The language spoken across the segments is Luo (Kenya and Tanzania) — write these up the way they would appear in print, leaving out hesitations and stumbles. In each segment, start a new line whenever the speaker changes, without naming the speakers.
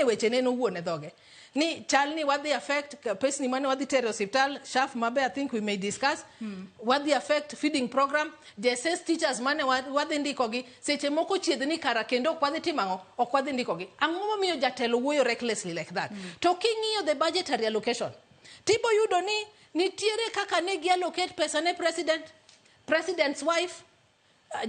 e weche ne en owuon e dhoge ni chal ni wadhi affect pesni mane wadhi tero e osiptal SHAF mabe I think we may discuss. Wadhi affect feeding program, JSS teachers mane wadhi ndikogi seche moko chiedh ni kara kendo ok wadhi timo ang'o, ok wadhi ndikogi. Ang'o momiyo jatelo wuoyo recklessly like that? To king'iyo the budgetary allocation, tibo yudo ni nitiere kaka ne gi allocate pesa ne president, president's wife,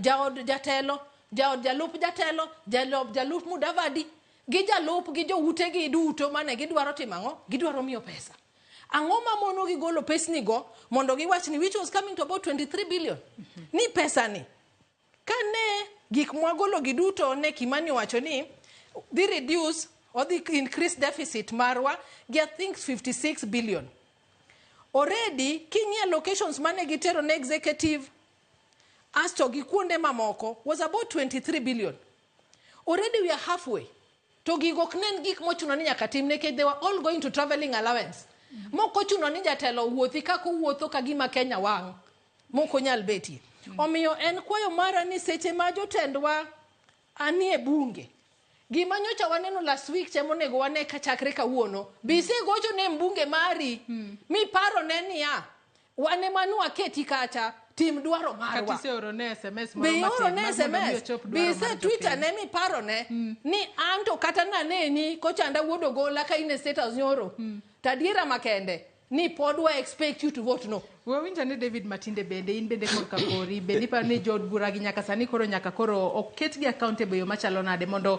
jaod jatelo, jaod jalup jatelo, jalup jalup Mudavadi gi jalup gi joutegi duto mane gidwaro timo ang'o? Gidwaro miyo pesa. Ang'o ma mono gi golo pesni go mondo giwach ni, which was coming to about 23 billion, ni pesa ni kane gik mwagolo gi duto ne Kimani owacho ni dhi reduce, odhi increase deficit marwa gi, I think, 56 billion. Already king'iyo allocations mane gitero ne executive asto gi kuonde mamoko was about 23 billion. Already we are halfway. To gigo ok ne en gik mochuno ni nyaka tim, nikech they were all going to travelling allowance. Mok ochuno ni jatelo wuothi kaka owuotho ka gima Kenya wang' mok onyal betie. Omiyo en kwayo mara ni seche ma jotendwa anie bunge, gima nyocha waneno last week cha monego wane kachakre kawuono, be isegocho ne mbunge mari miparo ne niya, wan ema nwaketi kacha, tim dwaro marwa.
Kata iseoro ne SMS moro
be ioro
matin
ne
mar mondo mi
SMS
ochop
be
dwaro
ise
mar
Twitter
jopiny.
ne miparo ne ni anto kata naneni kochanda wuod Ogola ka in e State House nyoro, to adiera makende ni pod wa expect you to vote no.
Wawinjo ni David Matinde bende in bende korka kori bende iparo ni jood bura gi nyaka sani koro nyaka koro oketgi accountable e yo machalo nade mondo